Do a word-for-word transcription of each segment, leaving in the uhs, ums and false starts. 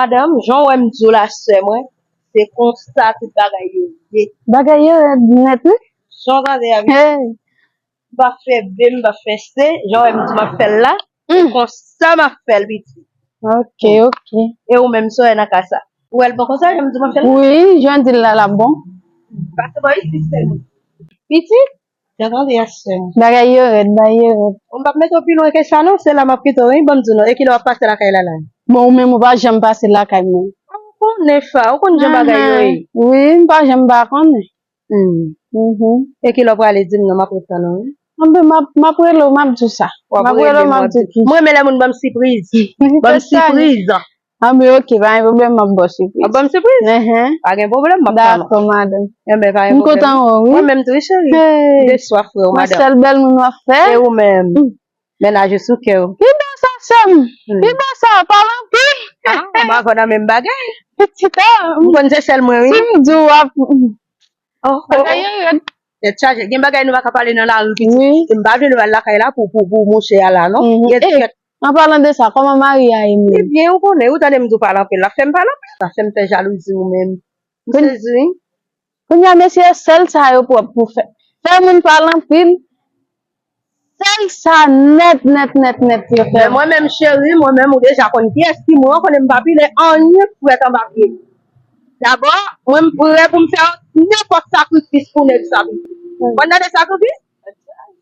Madanm, jan w wè m di w la, sè mwen, se konsa tout bagay yo ye. Bagay yo rèd nèt, wi. Jan w tande a, wi. M pa fè B, m pa fè C, jan w wè m di m ap fè l la, se konsa m ap fè l, pitit. Ok, ok. E ou menm, sa w wè nan ka sa? Ou wè l bon konsa, jan m di w m ap fè l la? Wi, jan w di l la, l ap bon. Pase bò isit sèlman. Pitit? Jan w tande a, sè m. Bagay yo rèd, bagay yo rèd. Ou m p ap mete w pi lwen ke sa non, se la m ap kite w, wi, ban m di w non. E kilè w ap pase lakay la la? Bon, ou menm ou pa janm pase lakay mwen. Ou konnen fa, ou konn jan bagay yo ye. Wi, m pa janm pa konnen. Hmm. Mhm. E kilè w prale di m non, m ap ret tann ou, wi. Anben, m ap, m ap rele w, m ap di w sa. M ap rele w, m ap di w ki. Mwen renmen lè moun ban m sipriz. Ban m sipriz. Anben, ok, pa gen pwoblèm, m ap ba w sipriz. W ap ban m sipriz? Enhen. Pa gen pwoblèm, m ap tann ou. Dakò, madanm. Enben, pa gen pwoblèm. M kontan wè w, wi. Mwen menm tou, wi, cheri. Hey. M te swa frè w, madanm. Sèl bèl moun w ap fè. E ou menm? Mennaj ou sou kè w. Pi bèl sa, sè m. Hmm. Pi bèl sa, pale anpil. Ah, m avè w nan menm bagay. Pitit, ah. M konn se sèl mwen, wi. Si m di w ap, Oh, oh, bagay yo rèd. Tèt chaje. Gen bagay nou pa ka pale nan lari, pitit. Wi. E m pa vle nou al lakay la pou, pou, pou mouche a la, non. Mhm. Gen kèt. An palan de sa, kòman mari a ye menm? Li byen, ou konnen, ou tande m di w pale anpil. L ap fè m pale anpil. L ap fè m fè jalouzi ou menm. M sezi, wi. Kounye a, mesye, sèl sa yo pwòp pou fè. Fè moun pale anpil. Sèl sa nèt, nèt, nèt, nèt yo fè. Men mwen menm, cheri, mwen menm, ou deja konn kiyès ki mwen, ou konnen m pa pile anyen frèt anba pye m. Dabò, mwen m prè pou m fè nenpòt sakrifis pou nèg sa, pitit. Ou konn tande sakrifis?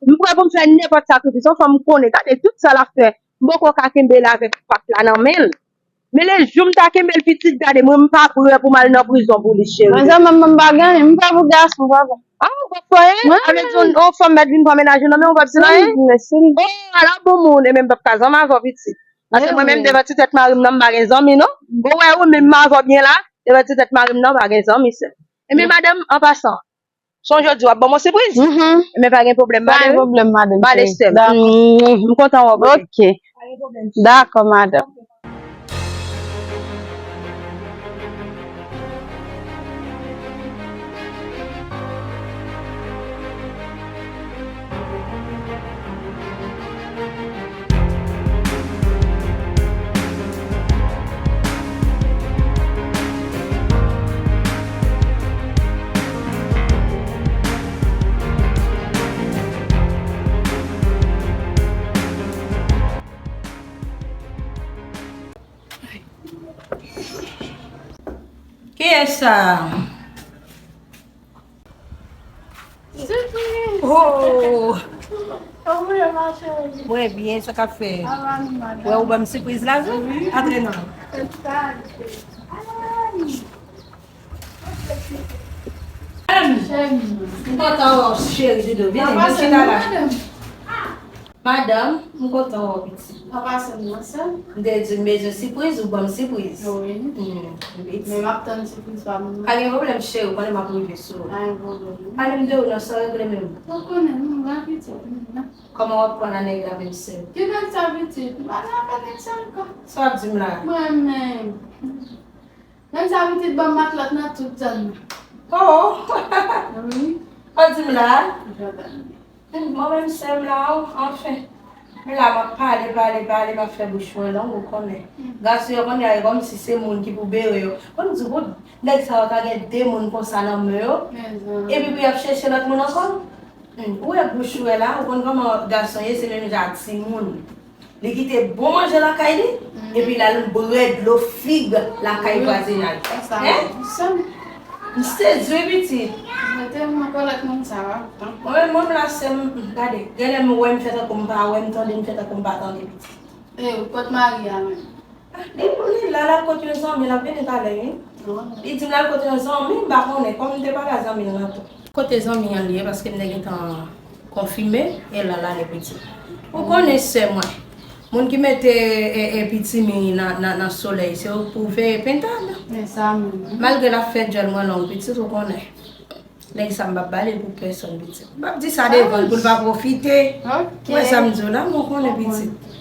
M prè pou m fè nenpòt sakrifis. Yon fanm konnen, gade tout sa l ap fè. M poko ka kenbe l avèk pat la nan men l. Men lejou m ta kenbe l, pitit, gade, mwen m pa prè pou m al nan prizon pou li, cheri. Mwen sèlman m pa gen, m pa pou gason, papa. Ah, ou pap fè anyen? Sa vle di yon fanm mèt vin pran mennaj ou nan men ou, pap di anyen? Oh, ala bon moun, e menm m pap ka zanmi avè w, pitit. Paske mwen menm, devan ti tèt mari m nan, m pa gen zanmi, non. Bon, wè, ou menm m avè w byen la, devan ti tèt mari m nan, m pa gen zanmi, sè. E men, madanm, an pasan, Sonje w di w ap ban m yon sipriz. Mhm. Men pa gen pwoblèm, madanm. Pa gen pwoblèm, madanm. M ale, sè m. Dakò. Mm, m kontan wè w, bebe. Ok. Pa gen pwoblèm, sè m. Dakò, madanm. Kiyès sa? Sipriz! Oh! Kòman w ye, ma chérie? Mwen byen, sa k ap fèt? Wè, ou ban m sipriz la, wi. Antre non. M kontan wè w, cheri Doudou. Vini, vin chita la. Madanm, m kontan wè w, pitit. An pasan, non, sè m. M te di m bezwen sipriz, ou ban m sipriz. Wi. Hmm, pitit. Men m ap tann sipriz pa m nan. Pa gen pwoblèm, cheri, ou konnen m ap rive sou ou. Pa gen pwoblèm. Pale m de ou non, sa w regle menm? Ou konnen, m gran pitit, m gran. Kòman w ap pran nan nèg la menm, sè m? Ki nèg sa, pitit? M pa nan afè nèg sa ankò. Sa w ap di m la? Mwen menm. Nèg sa pitit ban m matlòt nan tout zòn nan. Oh! Wi. Sa w di m la? Mwen menm sè m la, oh, anfen. Men la, m ap pale, pale, pale, m ap fè bouch mwen long, ou konnen. Gason yo konnen, e kòmsi se moun ki pou bere yo. Mwen m di, wout, nèg sa yo ta gen de moun konsa nan men yo. Epi pou y ap chèche lòt moun ankò. Hmm, ou wè bouch ou wè la, ou konn kòman gason ye, se menm jan ak timoun. Li kite bon manje lakay li, epi l al bwè dlo fig lakay vwazinay. Hein? M sezi wi pitit. Mwen tèlman kolèk moun sa yo. Mwen menm la sè m, gade, genlè m wè m fè tankou m pa wè, m tande m fè tankou m pa tande pitit. E, ou kot mari a menm? Li, li la, l al kot yon zanmi, l ap vini talè, wi. Li di m l al kot yon zanmi, m pa konnen, kòm m te pale a zanmi l nan tou. Kote zanmi an li ye, paske m te gentan konfime, e l al ale pitit. Ou konnen sè mwen, moun ki mete, e, e, pitimi nan, nan, nan solèy, se yo pou veye pentad. Men sa menm. Malgre l ap fè djòl mwen long pitit, ou konnen. Nèg sa m p ap ba li l pou pèsonn, pitit. M p ap di sa devan l pou l pa pwofite. Ok. Ou wè sa m di w la, mwen konnen pitit.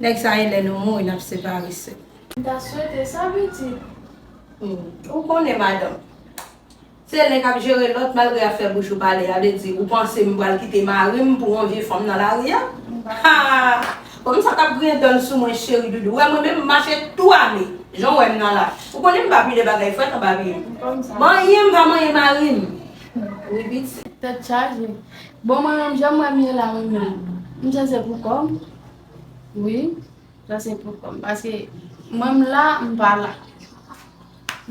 Nèg sa e lè nou mouri n ap separe sèl. M ta swete sa, pitit. Hmm. Ou konnen, madanm. Se nèg k ap jere lòt, malgre y ap fè bouch ou pale, a vle di, ou panse m pral kite mari m pou yon vye fanm nan lari a? Ha! Kòmsa k ap griyen dan l sou mwen, cheri doudou. Ou wè mwen menm, m mache tou ame. Jan w wè m nan la. Ou konnen m pa pile bagay frèt anba pye m. Manyen m pa manyen mari m. Wi, pitit. Tèt chaje. Bon, mwen menm, jan mwen m ye la, mwen menm. M sanse pou kò m. Wi, sanse pou kò m. Paske mwen m la, m pa la.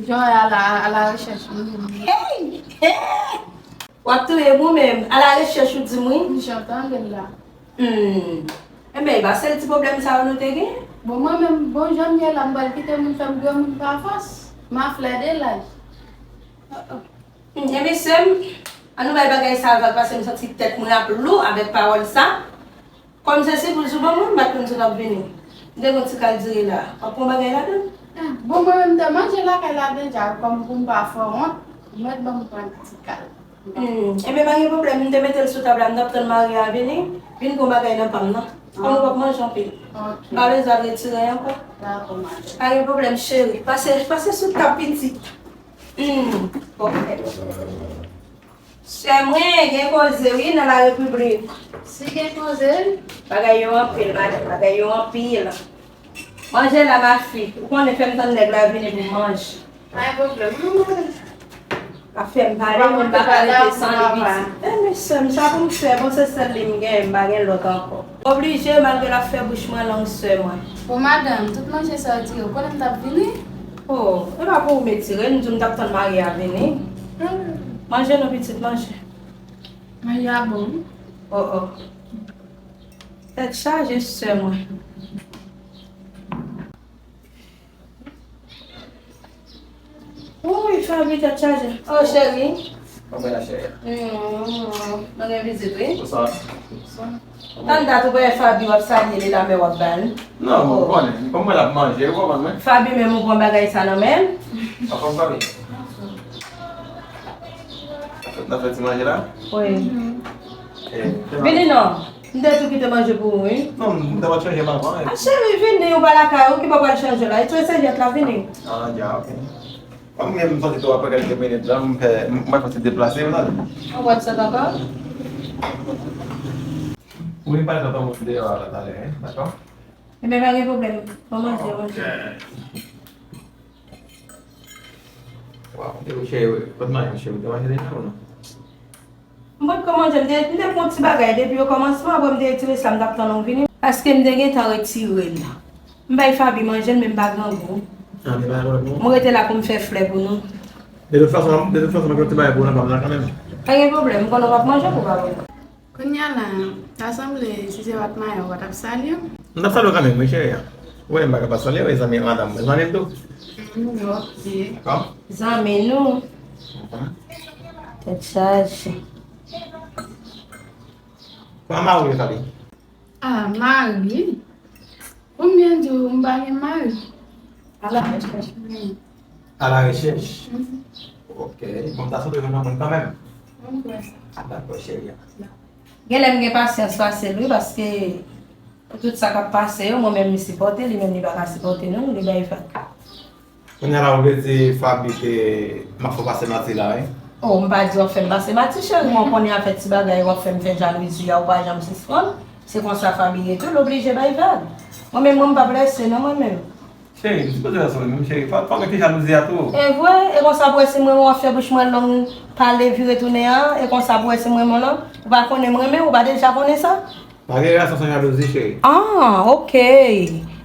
Jan w wè a la, a la rechèch mwen menm. Hey! Hey! W ap touye m ou menm. A la rechèch ou di m wi. M jan tande l la. Hmm. Enben, e pa sèl ti pwoblèm sa yo nou te gen. Bon, mwen menm, bon, jan m ye la, m pral kite moun fè m granmoun pa fòs. M a flè de laj. Oh, oh. Hmm, enben, sè m, ann nou bay bagay sa vag, paske m santi tèt mwen ap lou avèk pawòl sa. Kòm se sipriz ou ban mwen, m pa t konn si w t ap vini. M te gon ti kal dire la. W ap pran bagay ladan l? Ah, bon, mwen menm m te manje lakay la deja, kòm pou m pa fè w wont, ou mèt ban m pran ti kal. Hmm, enben, pa gen pwoblèm, m te mete l sou tab la, m t ap tann mari a vini, vin pran bagay nan pa m nan. Kòm ou p ap manje anpil. Ok. M pa bezwen al retire ankò. Dakò, madanm. Pa gen pwoblèm, cheri. Pase, pase sou tab, pitit. Hmm, ok. Sè mwen, gen koze wi nan la repiblik. Si gen koze? Bagay yo anpil, madanm, bagay yo anpil. Manje la, ma fi. Ou konnen fè m tann nèg la vini pou m manje. Pa gen pwoblèm, non, madanm. Ap fè m pale, mwen pa ka rete san li pitit. Eh, men sè m, sa pou m fè, bon, se sèl li m gen, m pa gen lòt ankò. Oblije, malgre l ap fè bouch mwen long, sè mwen. Bon, madanm, tout manje sa yo tire, ou konnen m t ap vini? Oh, e pa pou ou m retire l, m di w m t ap tann mari a vini. Hmm. Manje non, pitit, manje. Manje a bon, wi. Oh, oh. Tèt chaje, sè mwen. Wi, Faby, tèt chaje. Oh, cheri. Kòman la, cheri? Hmm, mwen gen vizit, wi. Bonswa. Tann dat ou wè Faby w ap salye li, lanmè w ap ba l. Non, mwen konnen. Kòm mwen l ap manje, ou konprann mwen? Faby, menm ou pran bagay sa nan men l? Anfòm, Faby? N ap fè ti manje la? Wi. Eh, vini non. M te tou kite manje pou ou, wi. Non, m ta pral chanje m avan, eh. A, cheri, vini, ou pa lakay ou, ki bò pral chanje la? E tou e sèvyèt la, vini. Ah, dja, ok. Kòm m santi tou apre kèlke minit la, m fè, m, m fè ti deplase, m tande. Ou wè sa ankò? Wi, m pral tann ou deyò a la talè, hein, dakò? Enben, pa gen pwoblèm. Bon manje, manje. Waw, e ou cheri, ou te manje, cheri, ou te manje deja ou non? M potko manje, m te, m te pran ti bagay depi okòmansman, apre m te retire sa, m t ap tann ou vini. Paske m te gentan retire l. M bay Faby manje l, men m pa grangou. Ah, men pa grangou. Mwen rete la pou m fè flè pou nou. De tout fason, de tout fason, mwen gen yon ti bagay pou ou nan pa m nan kanmenm. Pa gen pwoblèm, m konnen w ap manje pou pa mwen. Kounye a la, ta sanble, si se w t mayo, w t ap salye m? M t ap salye w kanmenm, wi, cheri. Ou wè, m pa ka pa salye w, e zanmi madanm mwen, zanmi m tou. Mm, ok. Dakò? Zanmi nou. Mhm. Tèt chaje. Kòman mari w ye, Faby? Ah, mari? Pou m byen di w, m pa gen mari. A la rechèch mwen. A la rechèch? Mhm. Ok. Bon, m ta swete jwenn yon moun kanmenm. M kwè sa. Ah, dakò, cheri. Genlè m gen pasyans pase l, wi, paske pou tout sa k ap pase yo, mwen menm m sipòte, li menm li pa ka sipòte nou, li bay vag. Kounye a la, ou vle di Faby ke m ap fè w pase mati la, wi? Oh, m pa di w ap fè m pase mati, cheri, mwen konnen afè ti bagay w ap fè m fè jalouzi a, ou pa janm sispann. Se konsa Faby ye tou, l oblije bay vag. Mwen menm, mwen m p ap lèse non, mwen menm. Cheri, m sipoze wè sou li menm, cheri. Fò, fò gen ti jalouzi a tou. E vre, e konsa pou wè si mwen w ap fè bouch mwen long, pale vire tounen an, e konsa pou wè si mwen renmen w non. Ou pa konnen m renmen w, ou pa deja konnen sa? Pa gen relasyon san jalouzi, cheri. Ah, ok.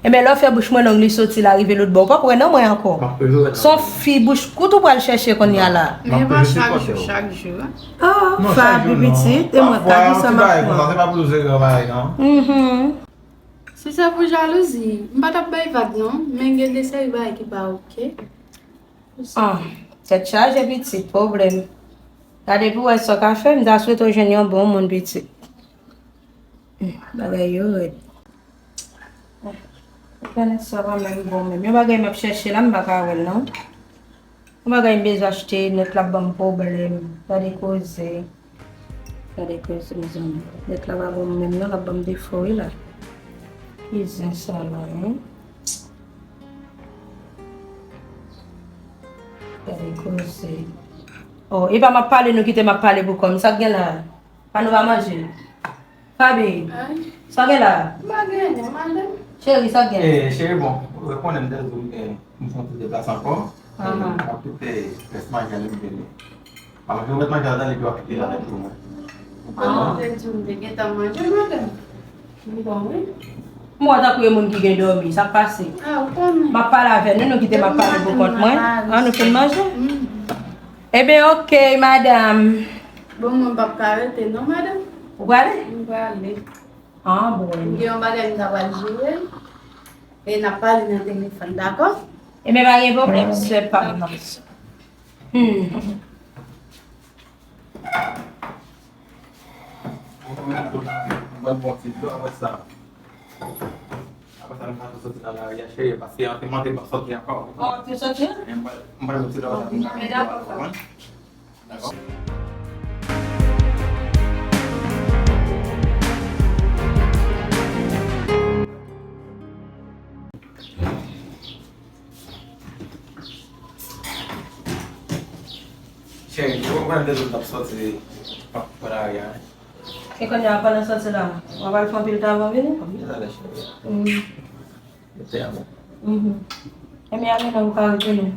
Enben, lè w fè bouch mwen long, li soti la, rive lòt bò, ou p ap wè nan mwen ankò. M ap toujou wè nan mwen. Se yon fi bouch kout ou pral chèche kounye a la. Men pa chak jou, chak jou, hein. Ah, non, chak jou non. Faby pitit, e mwen ka di sa m ap pran. Pafwa, yon ti bagay konsa, se pa pou nou se gran bagay, non. Mhm. Si se pou jalouzi, m pa t ap bay vag, non, men gen de seri bagay ki pa ok. Ah, tèt chaje pitit, pwoblèm. Gade pou wè sa w ka fè, m ta swete w jwenn yon bon moun pitit. Hmm, bagay yo rèd. Hmm, entènèt sa pa menm bon menm. Yon bagay m ap chèche la, m pa ka wè l non. Yon bagay m bezwen achte, nèt la ap ban m pwoblèm. Gade koze. Gade koze, mezanmi. Nèt la pa bon menm non, l ap ban m defo wi la. Ki zen sa la, hein? Gade koze. Oh, epa m ap pale, nou kite m ap pale pou kò m. Sa k gen la? Pa nou pa manje. Faby. Ay. Sa gen la? M pa gen anyen, madanm. Cheri, sa gen? Eh, cheri, bon, ou konnen m te di w, eh, m fè yon ti deplase ankò. Aha. M ap kite rès maji a li m vini. Alò, si w mèt manje ladan, epi w ap kite ladan pou mwen. Ou konnen? Ah, ou te di w m te gentan manje, madanm. M bon, wi. M wè w tankou yon moun ki gen dòmi, sa k pase? Ah, ou konnen. M ap pale avè nou, nou kite m ap pale pou kont mwen. Ah, nou fin manje? Mm. Ebyen, oke, madanm. Bon, mwen p ap ka rete, non, madanm. Ou prale? M prale. Ah, bon. M gen yon bagay m ta pral jere. E n ap pale nan telefòn, dakò? Ebyen, pa gen pwoblèm, sè pa m nan. Hmm. Mwen bon ti dlo, apre sa. Apre sa, nou ka tou soti nan lari a, cheri, paske an te mande m ap soti ankò. Oh, ou soti? E, mwen, mwen, mwen, ti dlo, apre sa, nou ka konprann. Dakò. Cheri, ou konprann depi m t ap soti, pa, pa lari a, wi. E kounye a, pandan soti la, w ap al fè yon pil tan avan w vini? Wi, talè, cheri. Mm. Yo te avan. Mhm. Ebyen, ale non, ou ka retounen.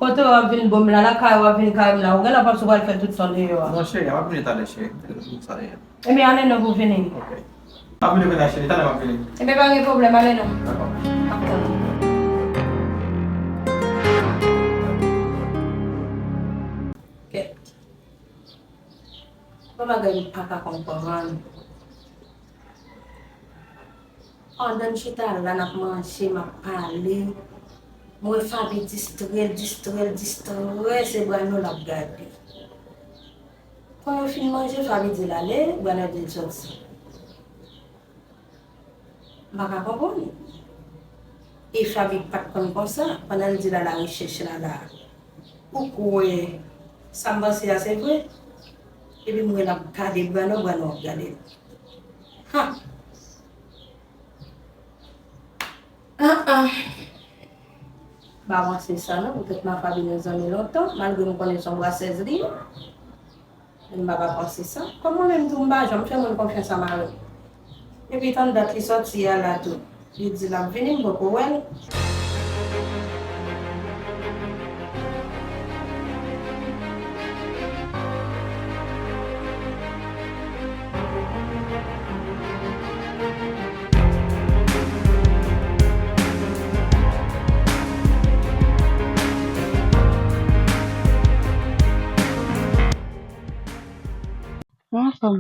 Kote w ap vin bon m la, lakay w ap vin kay m la, ou genlè panse w pral fè tout tan deyò a. Non, cheri, m ap vini talè, cheri. Sa ye. Ebyen, ale non pou w vini. Ok. M ap vini kounye a, cheri, talè m ap vini. Ebyen, pa gen pwoblèm, ale non. Dakò. M ap tann ou. Kèt. Yon bagay m pa ka konprann. Pandan n chita la, n ap manje, m ap pale, m wè Faby distrè l, distrè l, distrè, se bra nou l ap gade. Kan yo fin manje, Faby di l ale, Bernard di l soti. M pa ka konprann. E Faby pa t konn konsa, pandan l di l a larechèch la la. Ou kwè sa m panse a se vre? Epi m wè l ap gade Bernard, Bernard ap gade l. Ha! Ah, ah. M pa panse sa non, poutèt m ak Faby nou zanmi lontan, malgre m konnen se yon brasèz li ye. Men m pa, pa panse sa. Kòm mwen menm tou m pa janm fè moun konfyans a mari m. Epi tann dat li sòti a la tou. Li di l ap vini, m poko wè l. Anfòm.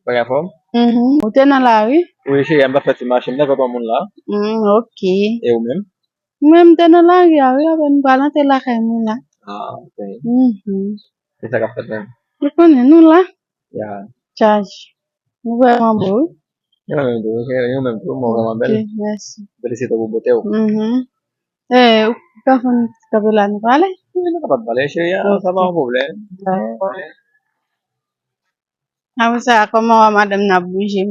Bagay anfòm? Mhm. Ou te nan lari? Wi, cheri, m t ap fè ti mache. M t ap fè pa moun la. Mm, ok. E ou menm? Mwen, m te nan lari a, wi, apre m pral antre lakay mwen la. Ah, ok. Mhm. E sa k ap fèt menm? Ou konnen, nou la. Ya. Tchaj. Nou vrèman bo, wi. Yo menm tou, yo menm tou, mwen vrèman bèl. Ok, mèsi. Felisite w pou bote w. Mhm. Eh, ou ka fè m kanpe la, nou prale? Wi, nou kapab pale, cheri, a, sa pa yon pwoblèm. Dakò. Apre sa, kòman w wè madanm nan ap bouje?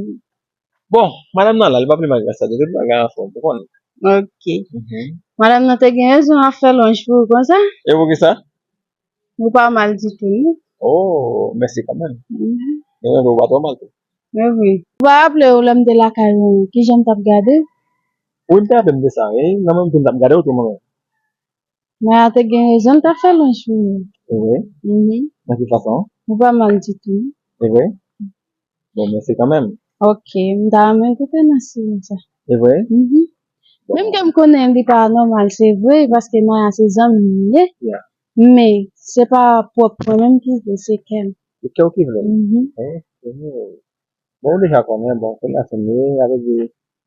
Bon, madanm nan la, li pa pi mal pase sa, de tout bagay anfòm, ou konnen. Ok. Mhm. Madanm nan te gen rezon ap fè lonj pou ou konsa? E poukisa? Ou pa mal ditou, non. Oh, mèsi kanmenm. Mhm. E mwen, ou pa twò mal tou. Men wi. Ou pa raple w lè m te lakay ou, kijan m t ap gade w? Wi, m te raple m de sa, wi. Nan menm tou, m t ap gade w tou, mwen menm. Maya te gen rezon, l t ap fè lonj pou ou. E vre? Mhm. Nan ki fason? Ou pa mal ditou. E vre? Bon, mèsi kanmenm. Ok, m ta renmen koute nan sijè sa. E vre? Mhm. Bon. Menm ke m konnen li pa nòmal, se vre, paske Maya se zanmi m ye. Ya. Men, se pa pwòp mwen menm ki vle, se kè m. Se kè w ki vle? Mhm. Ok. Bon, ou deja konnen, bon, kounye a se m ye, sa vle di,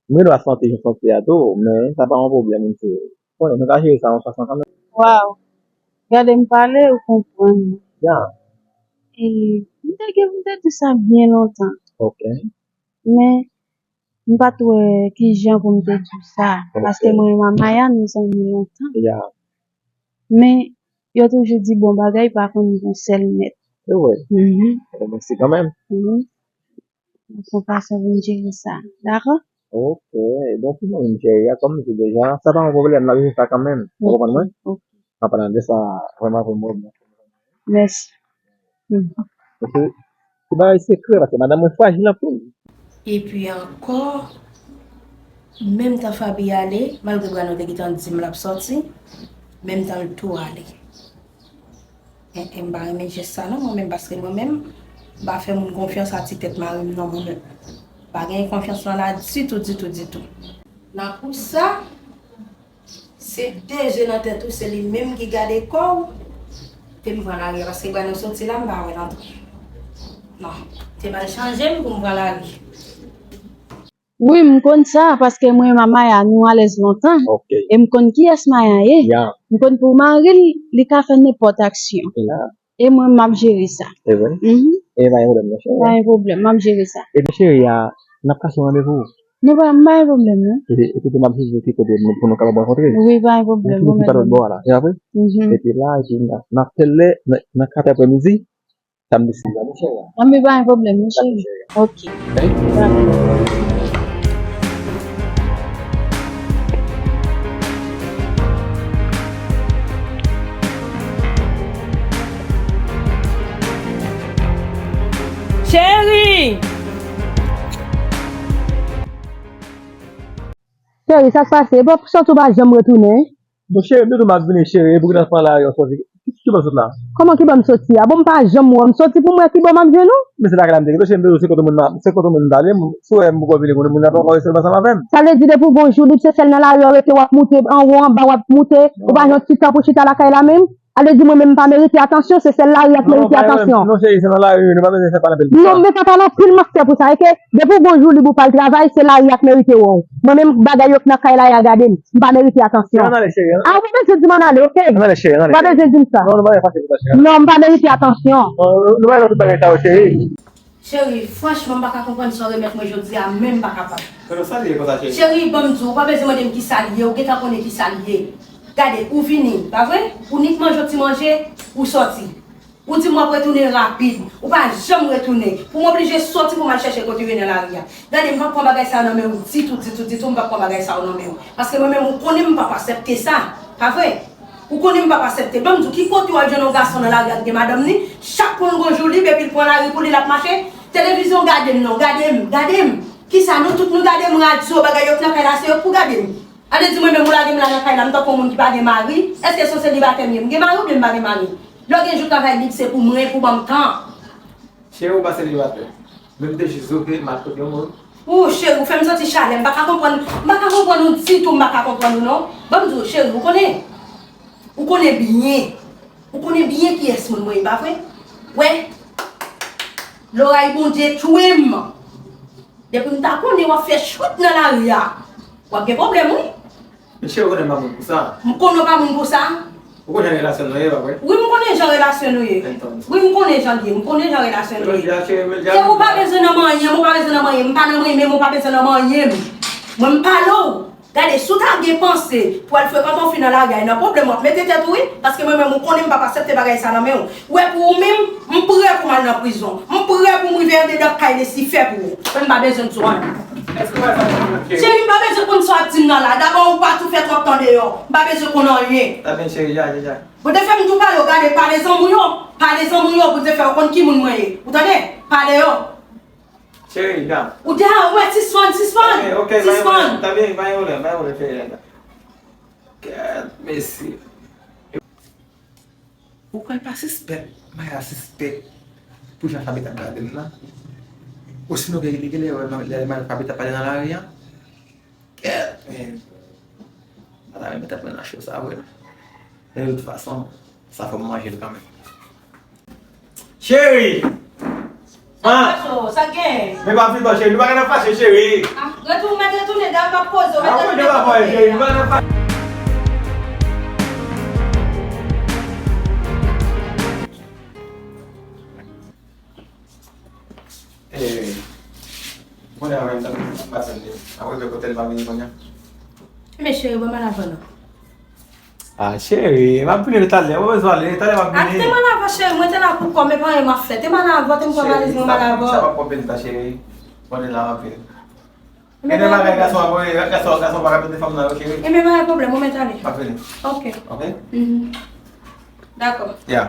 m gen dwa santi jan w santi a tou, men sa pa yon pwoblèm, m sou, konnen, nou ka jere sa yon fason kanmenm. Waw! Gade m pale, ou konprann. Ya. E, m te gen pou m te di sa byen lontan. Ok. Men, m pa t wè kijan pou m te di w sa, paske mwen menm ak Maya, nou zanmi lontan. Ya. Men, yo toujou di bon bagay pa konn gen yon sèl mèt. Se vre. Mhm. Bon, mèsi kanmenm. Mhm. Fò w pase pou n jere sa. Dakò? Ok. Donk, pou mwen menm, cheri, a, kòm m di deja, sa pa yon pwoblèm, n ap jere sa kanmenm. Ou konprann mwen? Ok. An palan de sa, vrèman, vrèman, vrèman. Mèsi. Mhm. Paske se bagay sekrè, paske madanm mwen frajil anpil. Epi ankò, menm tan Faby ale, malgre Brano te gentan di m l ap sòti, menm tan l tou ale. En, en, m pa renmen jès sa non, mwen menm, paske mwen menm, m pa fè moun konfyans a ti tèt mari m non, mwen menm. M pa gen konfyans lan la ditou, ditou, ditou. Nan kou sa, se de je nan tèt ou, se li menm ki gade kò w, te m pran lari a, paske Brano soti la, m pa wè l antre. Non, te mal chanje m pou m pran lari. Wi, m konn sa, paske mwen menm ak Maya, nou alèz lontan. Ok. E m konn kiyès Maya ye. Ya. M konn pou mari l, li ka fè nenpòt aksyon. Ya. E mwen, m ap jere sa. E vre? Mhm. E pa gen pwoblèm, non, cheri? Pa gen pwoblèm, m ap jere sa. Ebyen, cheri, a, n ap kase yon randevou. Nou pa, m pa gen pwoblèm, non. E, e, epi, m ap jije ki kote nou, pou nou kapab rankontre. Wi, pa gen pwoblèm, mwen menm. Ki pa lòt bò a la, e pa vre? Mhm. Epi la, epi n ap, n ap fè l lè, nan, nan kat aprèmidi, samdi, si Bondye vle, cheri. Anben, pa gen pwoblèm, non, cheri. Ok. Ok. Dakò. Cheri! Cheri, sa k pase? Bon, sòt ou pa janm retounen. Bon, cheri, m te di w m ap vini, cheri, e pou ki nan pran lari an sòti? Ki, ki bò w sot la? Kòman ki bò m soti a? Bon, m pa janm wè w. M soti pou m wè ki bò m ap jwenn ou. Men se lakay la m te gen, cheri, m te di w se kote moun, se kote moun ta ale, m, si w wè m poko vini, moun, moun nan poko rete ansanm avè m. Sa vle di depi w gon jou lib, se sèl nan lari a w rete, w ap moute anwo, anba, w ap moute, ou pa jwenn ti tan pou chita lakay la menm? Ale di mwen menm m pa merite atansyon, se sèl lari a k merite atansyon. Non, cheri, se nan lari, nou pa bezwen fè pale anpil pou sa. Non, m pa pale anpil, m ap fè pou sa. E ke depi w gon jou lib ou pa al travay, se lari a k merite wè w. Mwen menm, bagay yo k nan kay la a gade m. M pa merite atansyon. Ann ale, cheri, ann ale. A, ou pa bezwen di m ann ale, oke? Ann ale, cheri, ann ale. Ou pa bezwen di m sa. Non, nou pa gen fache pou sa, cheri. Non, m pa merite atansyon. Non, nou, nou pa gen tout bagay sa yo, cheri. Cheri, franchman, m pa ka konprann sa w remèt mwen jodi a, menm m pa kapab. Men non, sa l ye konsa, cheri? Cheri, ban m di w, ou pa bezwen mande m kisa l ye, ou gentan konnen kisa l ye. Gade, ou vini, pa vre? Ou nik manje yon ti manje, ou sòti. Ou di m w ap retounen rapid. Ou pa janm retounen. Pou m oblije sòti pou m al chèche kote w ye nan lari a. Gade, m p ap pran bagay sa yo nan men w ditou, ditou, ditou, m p ap pran bagay sa yo nan men w. Paske mwen menm, ou konnen m p ap aksepte sa. Pa vre? Ou konnen m p ap aksepte. Ban m di w, ki kote w al jwenn yon gason nan lari a k gen madanm ni? Chak pou l gon jou lib epi l pran lari pou li, l ap mache. Televizyon gade m non, gade m, gade m. Kisa, nou tout nou gade m, radyo, bagay yo k nan kay la, se yo k pou gade m. Ale di mwen menm ou lage m la nan kay la, m tankou yon moun ki pa gen mari. Èske se yon selibatè m ye? M gen mari oubyen m pa gen mari? Lè w gen jou travay lib, se pou mwen, pou ban m tan. Cheri, ou pa selibatè. Men m te jis oke, m al kot yon moun. Ou, cheri, ou fè m santi chalè. M pa ka konprann, m pa ka konprann ou ditou, m pa ka konprann ou non. Ban m di w, cheri, ou konnen. Ou konnen byen. Ou konnen byen kiyès moun mwen ye, pa vre? Wè. Loray Bondye tchwe m. Depi m ta konnen w ap fè chwit nan lari a, w ap gen pwoblèm, wi. Men cheri, ou konnen m pa moun pou sa. M konnen w pa moun pou sa. Ou konnen jan relasyon nou ye, pa vre? Wi, m konnen jan relasyon nou ye. Wi, m konnen jan l ye. M konnen jan relasyon nou ye. E ou pa bezwen nan manyen m, ou pa bezwen nan manyen m. M pa nan manyen m, ou pa bezwen nan manyen m. Mwen, m pale w. Gade, si w ta gen panse pou al frekante yon fi nan lari a, e nan pwoblèm w ap mete tèt ou, wi. Paske mwen menm, ou konnen m p ap aksepte bagay sa nan men w. Ou wè, pou ou menm, m prè pou m al nan prizon. M prè pou m rive andedan kay Lisifè pou ou. Men m pa bezwen di w anyen. Cheri, m pa bezwen konn sa w ap di m nan la. Dabò, ou pa tou fè twòp tan deyò. M pa bezwen konn anyen. Bon, te fè m tou pale w, gade, pale zanmi w yo. Pale zanmi w yo pou te fè yo konn ki moun mwen ye. Ou tande? Pale yo. Cheri, dam. Ou te a, ou mèt sispann, sispann. Ok, ok, pa gen pwoblèm, pa gen pwoblèm, pa gen pwoblèm, cheri, dam. Kèt, mesye. Ou kwè pa sispèk, Maya sispèk pou jan Faby t ap gade m nan? Osinon, gen, gen lè, lè, lè Faby t ap pale nan lari a? Kèt, men. Sa ta mete pran nan cho sa vre. Men de tout fason, sa fò m manje l kanmenm. Cheri! Sa k pase w? Sa k genyen? Men pa vin non, cheri. Nou pa gen nan fache, cheri. Ah, retounen, mèt retounen, dam, m ap poze w, mèt retounen kote w ye a. Eh, kounye a menm, m ap tann li. Apre, kote l pa vini kounye a? Men cheri, ban m al avan non. Ah, cheri, m ap vini talè. Ou pa bezwen ale, talè m ap vini. Kite m al avan, cheri, mwen te la pou kò m, e pa anyen m ap fè. Kite m al avan, kite m pran valiz mwen, m al avan. Cheri, sa p ap pran pil tan, cheri. Bon, la m ap vini. Gen de bagay gason ap wè, gason, gason pa ka mete fanm nan yo, cheri. Enben, pa gen pwoblèm, ou mèt ale. M ap vini. Ok. Ok? Mhm. Dakò. Ya.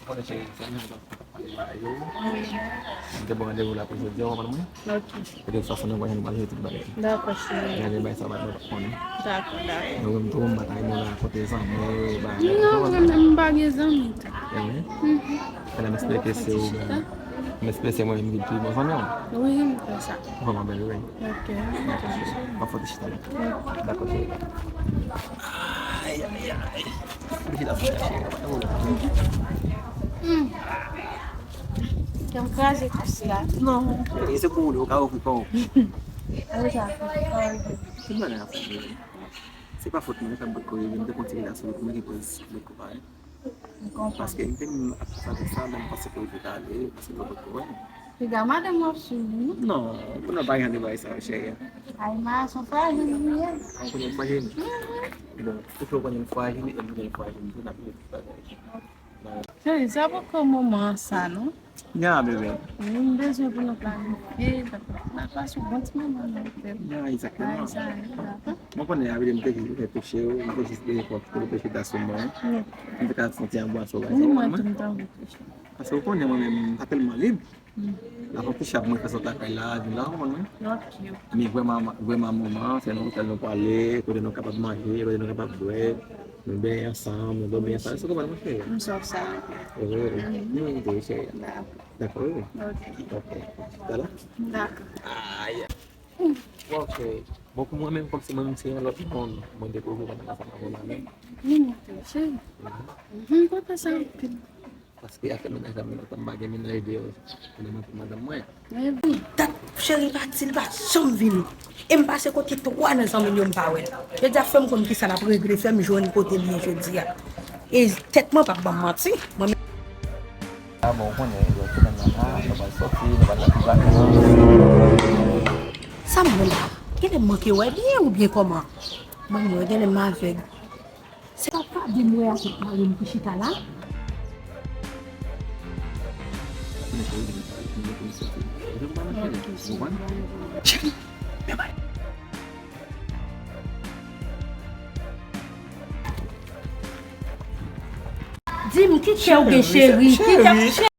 Ou konnen cheri, se mwen ki t ap pale ba yo. Wi. M te ba w randevou la pou jodi a, ou konprann mwen? Ok. Petèt swa se nan vwayaj nou pral jere tout bagay. Dakò, cheri. Gade bay sa, bay mwen pa konnen. Dakò, dakò. Nou menm tou, m pa ta renmen w rakonte zanmi, bagay. Non, mwen menm m pa gen zanmi tou. Enhen. Mhm. Fè la m esplike se ou, m esplike se mwen menm ki pi bon zanmi w. Wi, m fè sa. Vrèman bèl, wi. Ok. Pa fote chita la. Ok. Dakò, cheri. Ay, ay, ay. Fote chita la, cheri. Hmm. Kè m kraze kous la. Non, e se pou ou, ou ka ouvri kò w. Ou sa, ou ka ouvri. Tout bagay ap fè. Se pa fòt mwen, e pa m potko rive, m te konn tire la sou wout mwen, ki pwès potko pare. M konprann. Paske m te menm ap fè avèk sa, men m panse ke w te ale, paske w potko wè m. Piga madanm w ap swiv ou, non? Non, pou nou pa gen de bagay sa, cheri. Ay, ma, se yon frajil li ye. Ou konnen frajil? Mhm. Bon, ou konnen frajil, e m konnen frajil, tou n ap viv bagay. Cheri, sa poko moman an sa, non? Ya, bebe. Wi, m bezwen pou nou planifye, n a pase yon bon ti moman nan otèl. Ya, egzakteman. Bagay sa, wi, dakò. Mwen konnen avèk m te jis vle touche w, m te jis vle pwofite de touche ta sou mwen. Wi. M te ka santi anbwasyon bagay sa, wi, mwen tou m t anvi touche. Paske ou konnen mwen menm, m pa tèlman lib. Hmm. La fè ti chap mwen fè sot lakay la, vin la, ou konprann mwen? Ok. Men vrèman, vrèman moman, se nan otèl nou prale, kote nou kapab manje, kote nou kapab bwè, nou benyen ansanm, nou dòmi ansanm, èske ou konprann mwen, cheri? M sòf sa. Wi, wi. Mhm. Nou, nou, cheri. Dakò. Dakò, wi. Ok. Ok. Talè? Dakò. Ay. Ok. Bon, pou mwen menm, kòmsi mwen menm se yon lòt mond, mwen dekouvri pandan m ansanm avè w la menm. Wi, mwen tou, cheri. Mhm. M kontan sa anpil. Paske afè mennaj la, mwen gentan m pa gen mennaj deyò. Mwen nan madanm mwen. Dat cheri pati, li pa janm vini. E m pase kote twa nan zanmi m yo, m pa wè l. Jodi a fè m konn kisa l ap regle, fè m jwenn kote l ye jodi a. E tèt mwen p ap ban m manti. Mwen menm. A bon, ou konnen, yo, semèn nan la, nou pral sòti, nou pral nan ti vakans. Sa m wè la? Genlè m manke wè byen oubyen kòman? Mwen menm, genlè m avèg. Se pa pa di m wè a tout mari m ki chita la. Di m ki kè w gen, cheri, ki kè w